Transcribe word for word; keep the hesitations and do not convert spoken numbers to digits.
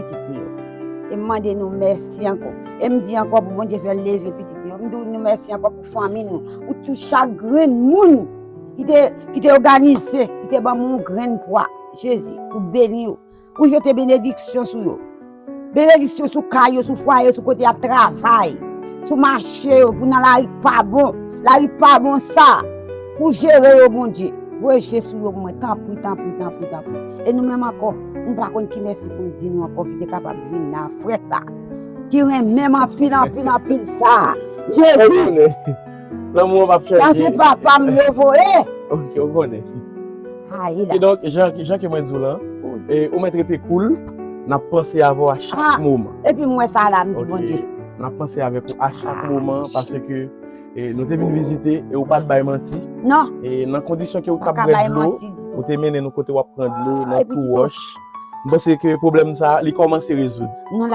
pitit li yo. E m mande nou mèsi ankò. E m di ankò pou Bondye fè l leve pitit li yo. M di nou mèsi ankò pou fanmi nou, pou tou chak grenn moun ki te, ki te òganize, ki te ban m yon grenn pwa. Jezi, ou beni yo. Ou jete benediksyon sou yo. Benediksyon sou kay yo, sou fwaye yo, sou kote y ap travay, sou mache yo, pou nan lari k pa bon, lari k pa bon sa, pou jere yo, Bondye. Voye je sou yo pou mwen, tanpri, tanpri, tanpri, tanpri. E nou menm ankò, m pa konn ki mèsi pou m di nou ankò, ki te kapab vin nan frè sa, ki renmen m anpil, anpil, anpil sa. Jezi! Lanmou an p ap chanje. Sa se papa m yo voye. Ok, ou konnen. Ay, E donk, jan, jan ke mwen di w lan, e, ou mèt rete cool, n ap panse avè w a chak moman. Epi m wè sa la, m di Bondye. N ap panse avèk ou a chak moman, paske e, nou te vin vizite e ou pa t bay manti. Non. E nan kondisyon ke ou t ap Pa ka bwè bay dlo, manti ditou. Ou te mennen nou kote w ap pran dlo, nan Ay, pitit tou wòch. M panse ke pwoblèm sa, li kòmanse rezoud. Non, l ap